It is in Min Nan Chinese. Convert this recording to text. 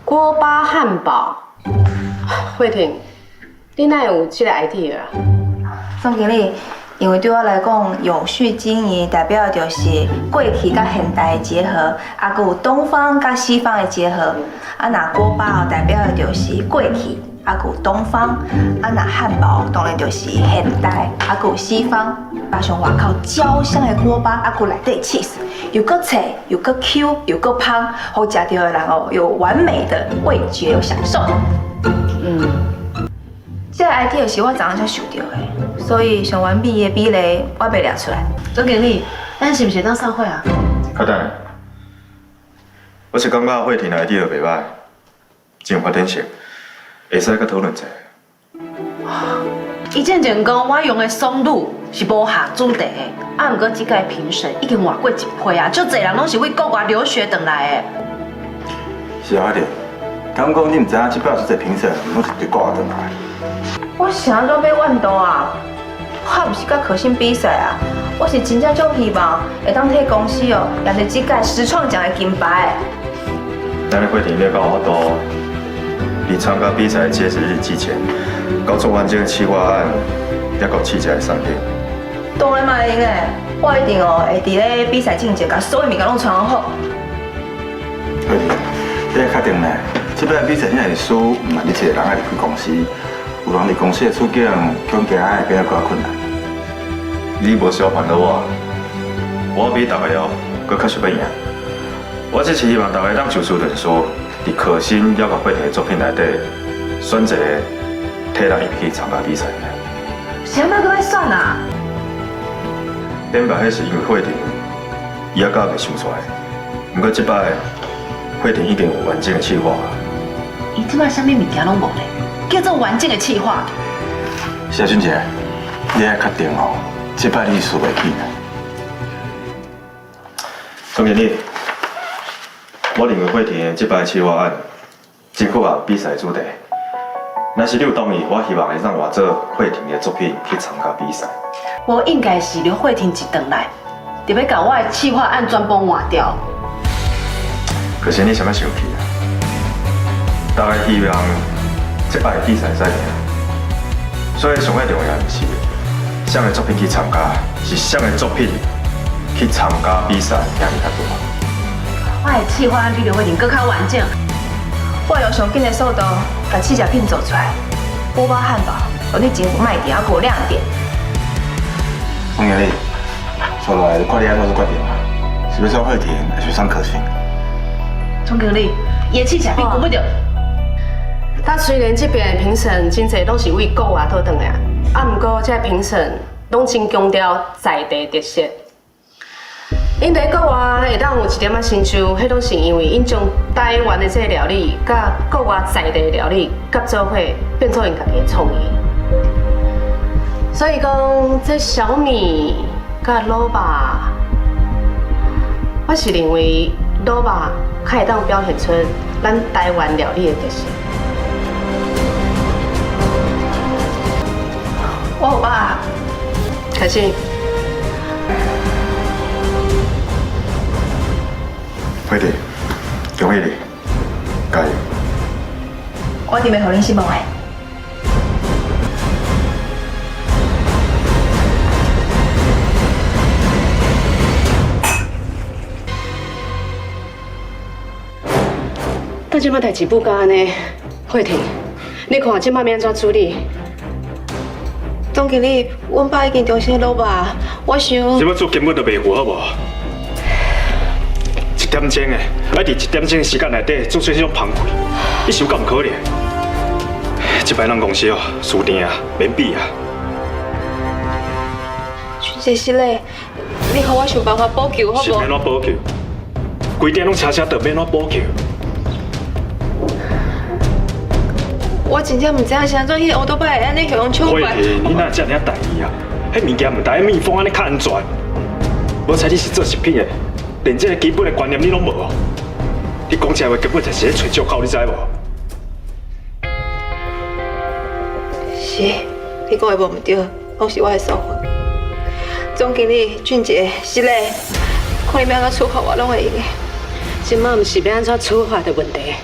鍋巴漢堡，慧婷，你哪會有這个 idea 啊？總經理，因為對我來講，永續經營代表就是過去佮現代的結合，啊，閣有東方佮西方的結合。啊，若鍋巴代表的就是過去，啊，閣有東方；啊，若漢堡當然就是現代，啊，閣有西方。加上外口焦香的鍋巴，啊，閣內底 cheese，又閣脆，又閣 Q，又閣芳，予食著的人哦，有完美的味覺享受。這个 idea 是我昨昏才想著的，所以上完美的比例我袂掠出來。總經理，咱是毋是會當散會啊？較等下，我是感覺慧婷的 idea 袂䆀，真有發展性，會使閣討論一下。伊進前講我用的松露是無合主題的，啊，毋過這屆評審已經換過一批啊，足濟人攏是為國外留學轉來的。是啊，慧婷，敢講你毋知影這擺有這濟評審攏是佇國外轉來？我是按怎欲怨妒啊？我毋是佮可心比賽啊，我是真正足希望會當替公司哦贏得這屆食創獎的金牌。咱的慧婷，你敢有法度？佇參加比賽截止日之前，交出完整的企劃案，抑閣試食的產品。當然嘛會用的，我一定哦會佇咧比賽進前，共所有物件攏穿好。慧婷，你愛確定呢？這擺比賽你若是輸，毋但你一個人愛離開公司，有人佇公司的處境，恐驚會變得閣較困難。你無需要煩惱我，我比大家哦，閣較想欲贏。我只是希望大家當就事論事，佇可心抑閣慧婷的作品內底，選一个替咱一起參加比賽。啥物閣欲選啊？頂擺彼是因為慧婷，伊猶閣未想出來。毋過這擺慧婷已經有完整的企劃。伊這擺啥物物件攏無咧，叫做完整的企劃。謝俊傑，你愛確定哦，這擺你輸袂起。總經理，我認為慧婷的這擺企劃案真符合比賽主題。若是你有同意，我希望會當換做慧婷的作品去參加比賽。無應該是劉慧婷一轉來，就欲共我的企劃案全部換掉。可是你啥物生氣啊？大家希望這擺比賽會使贏，所以上較重要毋是啥个作品去參加，是啥个作品去參加比賽贏較大。我的企劃案比劉慧婷閣較完整。我用上緊的速度，共試食品做出來。鍋巴漢堡，予你真有賣點，閣有亮點。總經理，出來看你按怎做決定啊？是欲選慧婷，還是選可心？總經理，伊的試食品根本就…… 但雖然這邊的評審真濟攏是為國外倒轉來，啊，毋過這評審攏真強調在地特色。𪜶佇國外會當有一點仔成就，彼攏是因為𪜶將台灣的這個料理，佮國外在地的料理合做伙，變做𪜶家己的創意。所以講，這小米佮滷肉，我是認為滷肉較會當表現出咱台灣料理的特色。我有把開始。慧婷，恭喜你，加油！我一定袂予恁失望的。但這擺代誌布到按呢，慧婷，你看這擺欲按怎處理？總經理，阮爸已經重新滷肉，我想這擺做根本就袂符合無？一點鐘的，愛佇一點鐘的時間內底做出這種芳氣，你是有夠毋可能？這擺咱公司哦，輸定啊，免比啊！俊傑失禮，你予我想辦法補救好無？是欲按怎補救？規店攏車車倒，欲按怎補救？我真正毋知影是按怎彼个烏多擺會按呢予人搶慧過。婷，你哪會遮爾大意啊？彼物件毋但蜜蜂按呢較安全，無彩你是做食品的，連這個基本的觀念你攏無。你講這話根本就是咧揣藉口，你知無？是，你講的無毋對，攏是我的疏忽。總經理，俊傑，失禮，看你欲按怎處罰我，攏會用的。這擺毋是欲按怎處罰的問題。